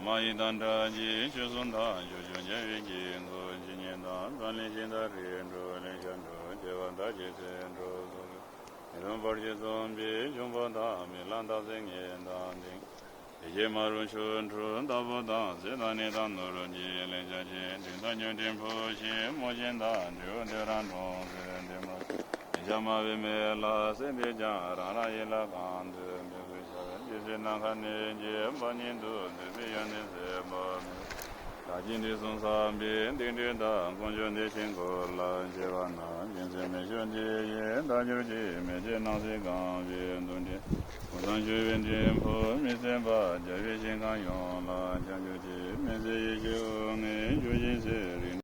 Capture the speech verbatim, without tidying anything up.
མ་ཡི་དང་འདྲ་ཞིང་ཆོས་གསུམ་དང་ཕྱོགས་བཅུ་མཇལ་བའི་དཀྱིལ་འཁོར་ཇི་སྙེད་དང་། མཚན་ལས་ཤིང་རྟ་རིས་འགྲོ་ལེགས་བཤད་འགྲོ། སྐྱེ་བ་མཐའ་ཡས་ཚེ་འགྲོ་སོགས། མི་རུང་བར་གྱུར་གསུམ་པའི་འབྱུང་པོ་དང་། རྨི་ལམ་རྟག་གསལ་ངེས་དང་ལྡན། ཡེ་ཤེས་མ་རུངས་ཆོ་འཕྲུལ་ལྟ་བུ་དང་། སྲིད་དང་གནས་དང་ནོར་གྱི་ལེགས་བཤད་ཅན། དྲིན་དང་སྙིང་ཐིག་ཕུལ་ཞིང་མོས་ཤིང་དང་། འབྲས་བུ་འདོད་རང་འགྲོ་ཟེར་འདི་མ། མི་བྱ་སྨྲ་བའི་མི་ལ་གསོལ་འདེབས་ཀྱང་། རང་རང་ཡིད་ལ་གང་འདོད་འདོད་པར་བྱ། རྒྱལ་སྲས་ནམ་མཁའ་གནས་ཀྱི་དཔལ་ཉིད་དུ། འདོད་པའི་ཡོན་ཏན་ཟད་པ་མེད། བདག་གིས་འདི་གསུངས་བསམ་པའི་ཏིང་འཛིན་དང་། དཀོན་མཆོག་བདེ་ཆེན་མགོན་ལ་བཅས་པ་རྣམས། སྦྱིན་སྲེག་མེ་མཆོད་འདི་ཡིས་བདག་གྱུར་ཅིག། མེ་ལྕེ་སྣང་སྲིད་གང་བའི་འདུ་འབྲལ། ཀུན་བཟང་སྤྱོད་པའི་འབྲས་བུ་མི་ཟད་པ། རྒྱལ་བའི་ཞིང་ཁམས་ཡོངས་ལ་ཁྱབ་གྱུར་ཅིག། མི་ཟད་ཡེ་ཤེས་དབུགས་ལྔའི་ཆུ་བཞིན་གཤེགས། རིག